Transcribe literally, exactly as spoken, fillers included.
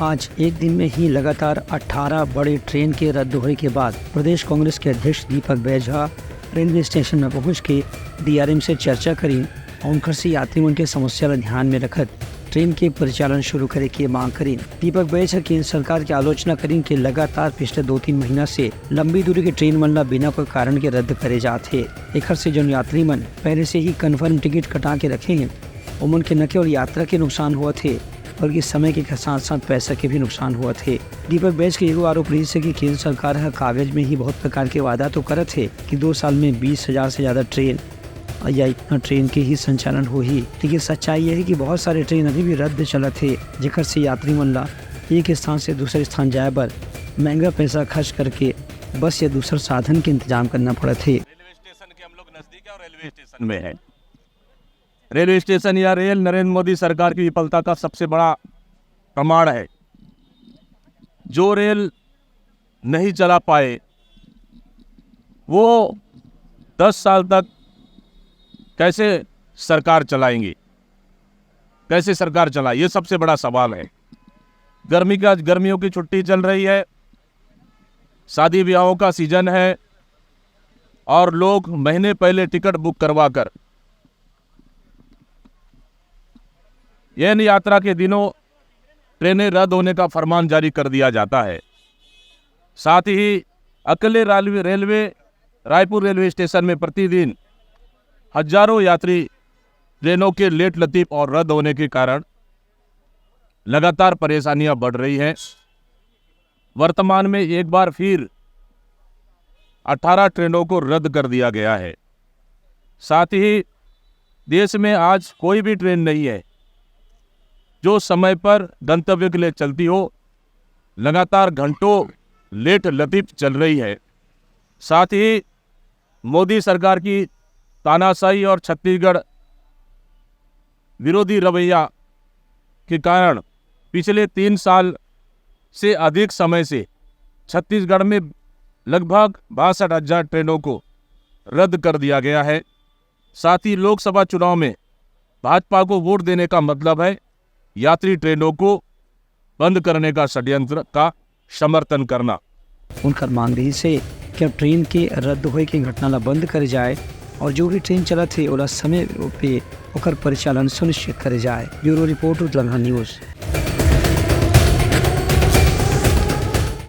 आज एक दिन में ही लगातार अठारह बड़े ट्रेन के रद्द होए के बाद प्रदेश कांग्रेस के अध्यक्ष दीपक बैज ह रेलवे स्टेशन में पहुंच के डीआरएम से चर्चा करीन और उनकर से यात्री मन के समस्या ल ध्यान में रखत ट्रेन के परिचालन शुरू करे के मांग करीन। दीपक बैज ह केंद्र सरकार के आलोचना करीन कि लगातार पिछले दो तीन महीना से लंबी दूरी के ट्रेन मन ला बिना कोई कारण के रद्द करे जात हे। एखर से जौन यात्री मन पहले से ही कन्फर्म टिकट कटा के रखे हैं, ओमन के न केवल यात्रा के नुकसान होवत हे, बल्कि समय के साथ साथ पैसा के भी नुकसान होवत हे। दीपक बैज के एगो आरोप रहिस हे कि केंद्र सरकार ह कागज में ही बहुत प्रकार के वादा तो करत हे कि दो साल में बीस हजार से ज्यादा ट्रेन या इतना ट्रेन के ही संचालन होही, लेकिन सच्चाई यह है कि बहुत सारे ट्रेन अभी भी रद्द चलत हे, जेकर से यात्री मन ला एक स्थान से दूसरे स्थान जाए बर महंगा पैसा खर्च करके बस या दूसर साधन के इंतजाम करना पड़त हे। रेलवे स्टेशन के हम लोग नजदीक है और रेलवे स्टेशन में है। रेलवे स्टेशन या रेल नरेंद्र मोदी सरकार की विफलता का सबसे बड़ा प्रमाण है। जो रेल नहीं चला पाए, वो दस साल तक कैसे सरकार चलाएंगे, कैसे सरकार चलाए, ये सबसे बड़ा सवाल है। गर्मी का गर्मियों की छुट्टी चल रही है, शादी ब्याहों का सीजन है और लोग महीने पहले टिकट बुक करवा कर एन यात्रा के दिनों ट्रेनें रद्द होने का फरमान जारी कर दिया जाता है। साथ ही अकेले railway railway Raipur railway station में प्रतिदिन हजारों यात्री ट्रेनों के लेट लतीफ और रद्द होने के कारण लगातार परेशानियां बढ़ रही हैं। वर्तमान में एक बार फिर अठारह ट्रेनों को रद्द कर दिया गया है। साथ ही देश में आज कोई भी ट्रेन नहीं है जो समय पर गंतव्य के लिए चलती हो। लगातार घंटों लेट लतीफ चल रही है। साथ ही मोदी सरकार की तानाशाही और छत्तीसगढ़ विरोधी रवैया के कारण पिछले तीन साल से अधिक समय से छत्तीसगढ़ में लगभग बासठ हजार ट्रेनों को रद्द कर दिया गया है। साथ ही लोकसभा चुनाव में भाजपा को वोट देने का मतलब है यात्री ट्रेनों को बंद करने का षड्यंत्र का समर्थन करना। उनकर मांग रहिस हे कि अब ट्रेन के रद्द होए के घटना ला बंद करे जाए और जो भी ट्रेन चलत हे ओला समय पे ओकर परिचालन सुनिश्चित करे जाए। Bureau report, Utlangha news.